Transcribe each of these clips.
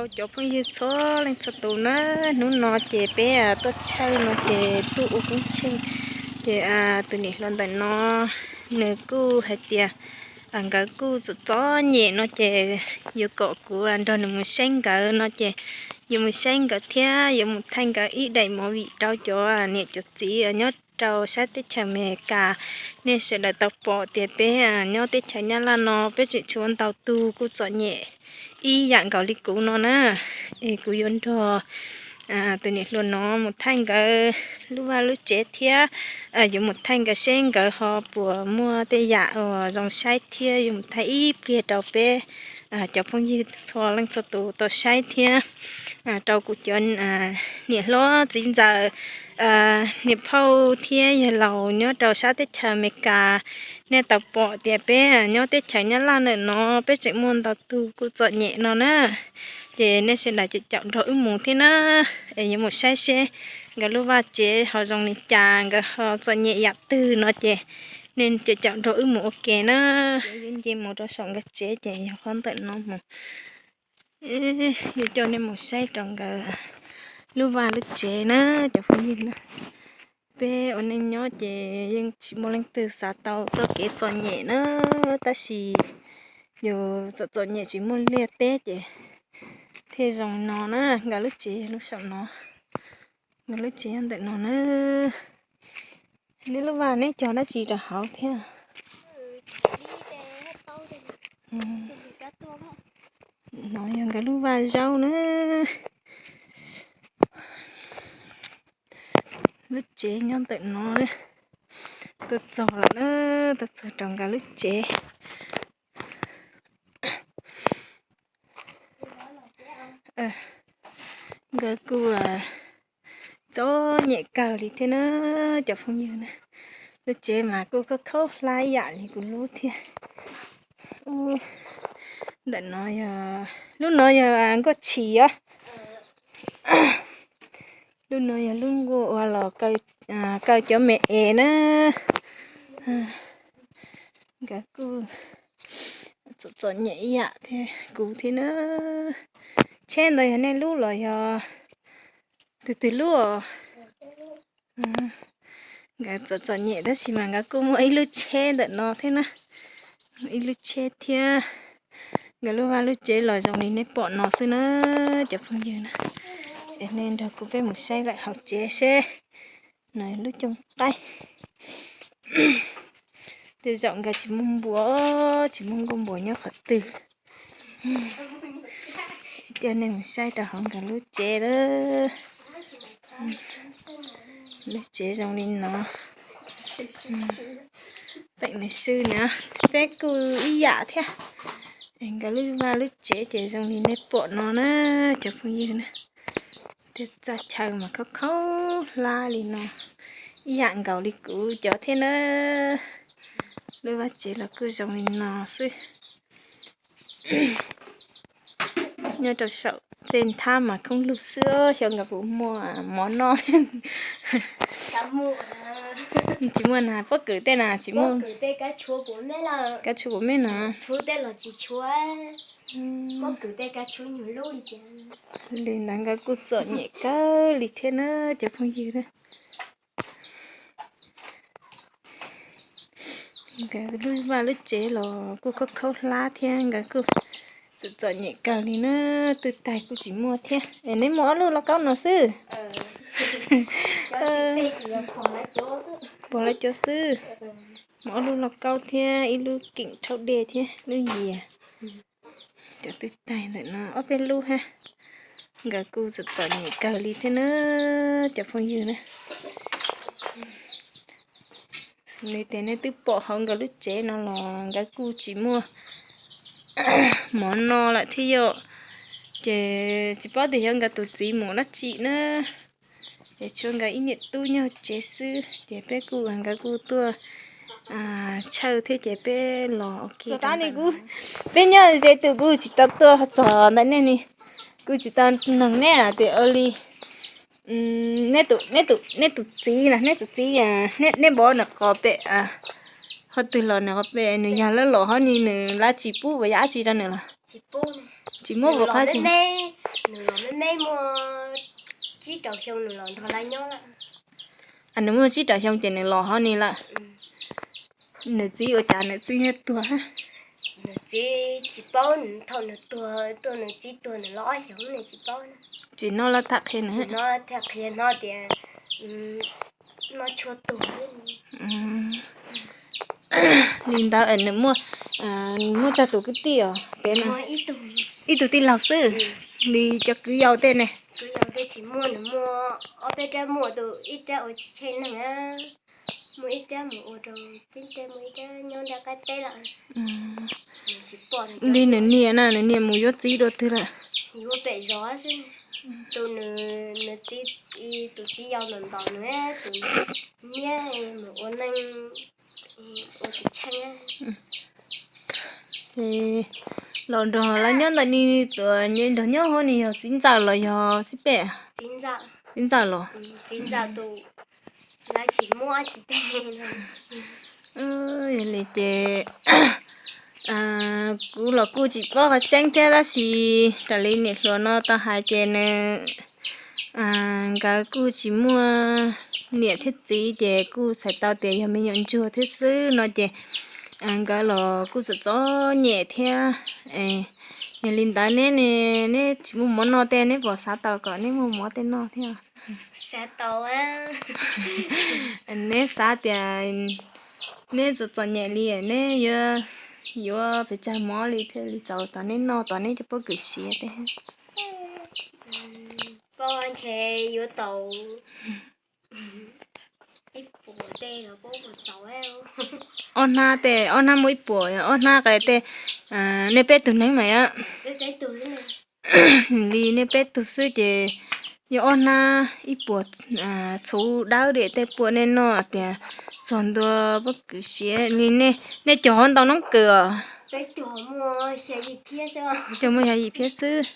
Cov phooj ywg txhua leej txhua tus na, hnub no ces peb tuaj tshawj no ces tuaj ua koob tsheej, ces tus niam hluas ntawm no nws kuj hais tias nkawd kuj txom txom nyem no ces yuav kom kuv nrog nws mus saib nkawd no ces yuav mus saib nkawd thiab yuav mus thaij nkawd ib daim movie rau cov niam cov txiv nyob rau sab teb chaws Amelikas. Nej sawv daws tau pom tias peb nyob teb chaws Nyab Laj no peb tseem tshuav ntau tus kuj txom nyem ib yam nkaus li kuv no na. Es kuv yuav nrog tus niam hluas no mus thaij nkawd lub vaj lub tsev thiab yuav mus thaij nkawd seb nkawd ho puas muaj tej yam uas zoo saib thiab yuav mus thaij ib pliag rau peb cov phooj ywg txhua leej txhua tus tau saib thiab rau kuv cov niam hlob txiv ntxawm, niam phauj thiab yawg laus nyob rau sab teb chaws Amelikas. Nej tau pom tias peb nyob teb chaws Nyab Laj ntawm no peb tseem muaj ntau tus kuj txom nyem no na. Ces nej sawv daws caum caum nrog wb mus thiab na, es yuav mus saib seb nkawd lub vaj tsev ho zoo li cas, nkawd ho txom nyem yam twg no ces nej caum caum nrog wb mus ua ke na. Yuav nce mus rau saum nkawd tsev ces yog qhov ntawm no mus. Yuav coj nej mus saib rau nkawd lub vaj lub tsev na cov phooj ywg na. Peb ua neej nyob ces yeej tsis muaj leej twg xav tau txoj kev txom nyem na, tab sis yus txom txom nyem tsis muaj liaj teb ces thiaj zoo no na. Nkawd lub tsev yog lub saum no, nkawd lub tsev yog ntawm no na. Neb lub vaj neb cog dab tsi rau hauv thiab? No yog nkawd lub vaj zaub na. Lub tsev nyob ntawm no na. Tuaj txog lawm na, tuaj txog rau nkawd lub tsev. Nkawd kuj txom nyem kawg li thiab na cov phooj ywg na. Lub tsev mas kuj khaub khaub hlab ib yam li kuv lub thiab. Ntawm no yog, lub no yog nkuaj tshis os. Lub no yog lub nkuaj uas los kaw cov me es na. Nkawd kuj txom txom nyem ib yam thiab kuv thiab na. Tsheb ntawd yog nej lub los yog tus twg lub os? Nkawd txom txom nyem tab sis mas nkawd kuj muaj ib lub tsheb ntawm no thiab na. Ib lub tsheb thiab. Nkawd lub vaj lub tsev los zoo li nej pom no xwb na cov phooj ywg na. Es nej nrog kuv peb mus saib lawm hauv tsev seb. No lub cooj qaib. Tej zaum nkawd tsis muaj npua, tsis muaj nkuaj npua nyob qhov twg. Coj nej mus saib rau hauv nkawd lub tsev lawm. Lub tsev zoo li no. Peem nws swb na, peb kuj ib yam thiab. Nkawd lub vaj lub tsev ces zoo li nej pom no na cov phooj ywg na. Tej txaj chaw mas khaub khaub hlab li no, ib yam nkaus li kuv cov thiab na. Lub vaj tsev los kuj zoo li no xwb. Nyob rau saum tej nthab mas khoob lug xwb, xyov nkawd puas muaj mov noj. Tsis muaj na, pob kws tej na tsis muaj. Kab tshuv puas muaj na? Li ntawd nkawd kuj txom nyem kawg li thiab na cov phooj ywg na. Nkawd lub vaj lub tsev los kuj khaub khaub hlab thiab nkawd kuj txom txom nyem kawg li na. Twb tag kuj tsis muaj thiab. Es neb muaj ob lub lauj kaub no xwb. Pom lawv cov xwb. Muaj ob lub lauj kaub thiab ib lub keem rhaub dej thiab lub yias. Cov twb tag ntawm no ob peb lub hab. Nkawd kuj txom txom nyem kawg li thiab na cov phooj ywg na. Nws tias nej twb pom hauv nkawd lub tsev no los nkawd kuj tsis muaj mov no lawm thiab yom. Ces tsis paub tias xyov nkawd tus txiv mus dab tsi na. Ces tshuav nkawd ib niam tub nyob tsev xwb ces peb kuj, nkawd kuj tuaj tshawj thiab ces peb los ua ke. Peb nyob ze tus kuj tsis tau tuaj txog ntawm nej ni. Kuj tsis tau noog neb tias ua li neb tus txiv na, neb tus txiv, neb npov nws qos pem, ho twg los nws qos pem, nws yog lawv los ho ni nws lawv tsis pub ua yam dab tsi rau nws los? Tsis muab ua qhov tsis Nws los me me muaj tsib rau xyoo nws los nrog lawv nyob lawm. Nws muaj tsib rau xyoo ces nws los hov ni lawm. Nws txiv ua cas nws txiv yuav tuag? Nws txiv tsis paub, thaum nws tuag, tuag nws txiv tuag nws los ob xyoos nws tsis paub. Tsis hnov lawv tham qhia nws, tsis hnov lawv tham qhia, hnov tias noj tshuaj tuag. Li ntawd nws muaj, nws muaj tsawg tus kwv tij os? Ib tug tij laug xwb. Li cov kwv yau tej ne? Kwv yau tej tsis muaj, nws muaj ob peb rab muaj, tus ib rab ua tsis tsheej neeg, muaj ib rab mus ua rau teb, muaj ib rab nyob nram qab teb lawm. Li nws niam na, nws niam mus yuav txiv dua twg lawm? Yuav pem zos xwb. Tus nws, nws txiv, tus txiv yau ntaus ntaus nws, tus niam mus ua neej ua tsis tsheej. Ces los nrog lawv nyob ntawm ni, tuaj nrog nyob hov ni yog txiv ntxawm los yog txiv pej? Txiv ntxawm los? Txiv ntxawm tus, lawv tsis muab tsis teg. Yog li ces kuv los kuj tsis paub qhov tseeb thiab, tab sis raws li niam hluas no tau hais ces nws, nkawd kuj tsis muaj niam thiab txiv ces kuj txhais tau tias yog me nyuam ntsuag thiab xwb no ces nkawd los kuj txom txom nyem thiab. Yog li ntawd neb, neb tsis muaj mov noj tej neb puas xav tau kom neb muaj mov tej noj thiab? Xav tau. Neb xav tias neb txom txom nyem li neb yuav, yuav pes tsawg mov li thiaj li txaus tau neb noj tau neb cov pob kws siav tej? Pob ntshe yuav tau ib puas tej los puas txaus. Ob hnab tej, ob hnab muaj ib puas, ob hnab qe tej. Nej peb tug neeg mas yog li nej peb tug xwb ces yog ob hnab ib puas txhuv dawb li tej puas nej noj tias txog ntua pob kws siav li. Nej cog hov ntau noob kws os? Cog muaj xya yim phiab xwb.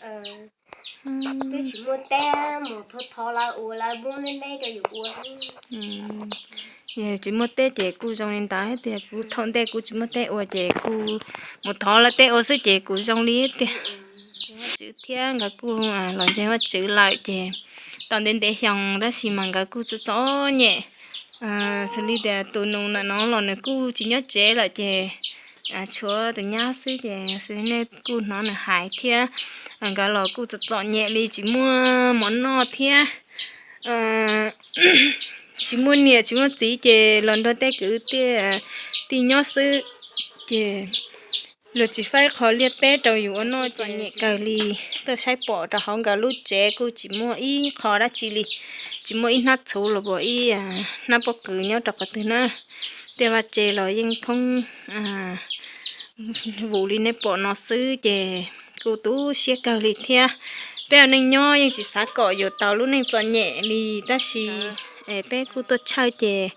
Tsis muaj teb ces kuj zoo li ntawd tiag, kuv thaum ntej kuv tsis muaj teb ua ces kuv mus thov lawv teb ua xwb ces kuv zoo li tiag. Tswv thiab nkawd kuj los ntseeg Vajtswv lawm ces tau ntev ntev xyoo tab sis mas nkawd kuj txom txom nyem. Xws li tias tus nus ntawm no los nws kuj tsis nyob tsev lawm ces tshuav tus nyab xwb ces xws li nej kuj hnov nws hais thiab, nkawd los kuj txom txom nyem li tsis muaj mov noj thiab tsis muaj niam tsis muaj txiv ces los nrog tej kwv tij nyob xwb ces luag tsis faib qho liaj teb rau yus ua noj, txom nyem kawg li. Tuaj saib pom rau hauv nkawd lub tsev kuj tsis muaj ib qho dab tsi li, tsis muaj ib hnab txhuv los puas ib hnab pob kws nyob rau qhov twg na. Tej vaj tse los yeej khoob vus li nej pom no xwb ces kuj tu siab kawg li thiab. Peb ua neej nyob yeej tsis xav kom yuav tau lub neej txom nyem li tab sis peb kuj tuaj tshawj ces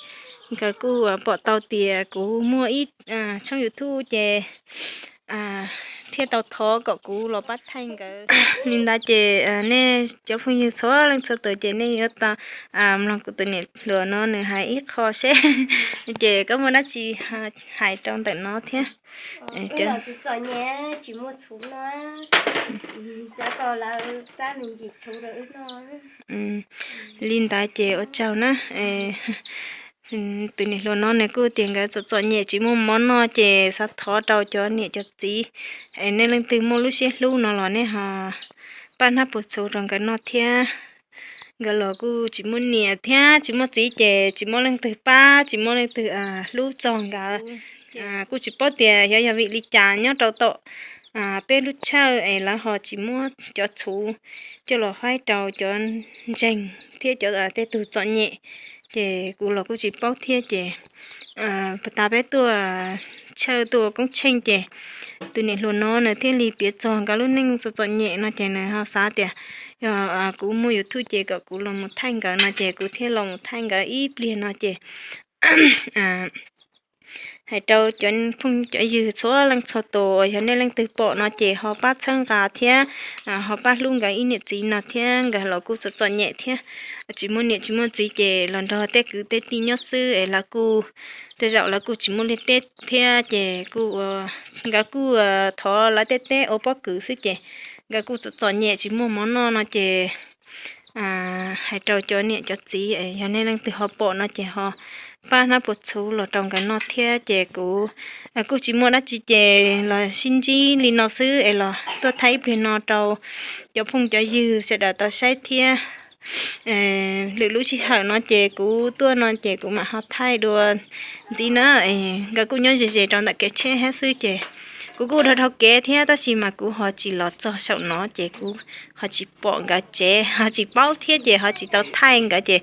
nkawd kuj pom tau tias kuv muaj ib tshooj YouTube ces thiaj tau thov kom kuv los pab thaij nkawd. Li ntawd ces nej cov phooj ywg txhua leej txhua tus ces nej yuav tau mloog kuv tus niam hluas no nws hais ib qho seb ces koj muaj dab tsi hais rau ntawm no thiab. Txom nyem tsis muaj txhuv noj, xav kom lawv pab me ntsis txhuv rau wb noj. Li ntawd ces ua tsaug na. Tus niam hluas no nws kuj tias nkawd txom txom nyem tsis muaj mov noj ces xav thov rau cov niam cov txiv es nej leej twg muaj lub siab hlub no los nej ho pab hnab puas txhuv rau nkawd noj thiab. Nkawd los kuj tsis muaj niam thiab tsis muaj txiv ces tsis muaj leej twg pab tsis muaj leej twg hlub txog nkawd. Kuj tsis paub tias xyov yog vim li cas nyob rau tom peb lub tshawj es lawv ho tsis muab cov txhuv coj los faib rau cov ntseeg thiab cov tej tug txom nyem. Ces kuv los kuj tsis paub thiab ces puag ta peb tuaj tshawj tuaj ua koob tsheej ces tus niam hluas no nws thiaj li piav txog nkawd lub neej txom txom nyem no ces nws ho xav tias yog kuv muaj YouTube ces kom kuv los mus thaij nkawd no ces kuv thiaj los mus thaij nkawd ib pliag no ces hais rau cov phooj cov ywg txhua leej txhua tus uas yog nej leej twg pom no ces ho pab txhawb nqa thiab ho pab hlub nkawd ib niam txiv no thiab. Nkawd los kuj txom txom nyem thiab tsis muaj niam tsis muaj txiv ces los nrog tej kwv tej tij nyob xwb es lawv kuj tej zaum lawv kuj tsis muaj liaj teb thiab ces kuj nkawd kuj thov lawv tej teb ua pob kws xwb ces nkawd kuj txom txom nyem tsis muaj mov noj no ces hais rau cov niam cov txiv, yog nej leej twg ho pom no ces ho pab hnab puas txhuv los rau nkawd noj thiab. Ces kuv kuj tsis muaj dab tsi ces los sib ntsib li no xwb es los tuaj thaij ib pliag no rau cov phooj cov ywg sawv daws tau saib thiab. Lwm lub sij hawm no ces kuv tuaj no ces kuv mam ho thaij dua ntxiv na. Nkawd kuj nyob ze ze rau ntawm kev tsheb thiab xwb ces kuv kuj dhau dhau kev thiab tab sis mas kuv ho tsis los txog saum no ces kuv ho tsis pom nkawd tsev ho tsis paub thiab ces ho tsis tau thaij nkawd ces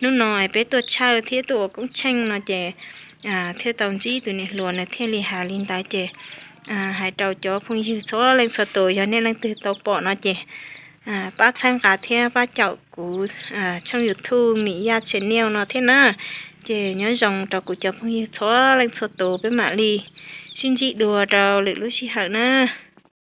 hnub no peb tuaj tshawj thiab tuaj ua koob tsheej no ces thiaj tau ntsib tus niam hluas nws thiaj li hais li ntawd ces hais rau cov phooj ywg txhua leej txhua tus yog nej leej twg tau pom no ces pab txhawb nqa thiab pab caum kuv tshooj YouTube Mim Yaj Channel no thiab na. Ces nyob zoo rau kuv cov phooj ywg txhua leej txhua tus peb mam li sib ntsib dua rau lwm lub sij hawm na.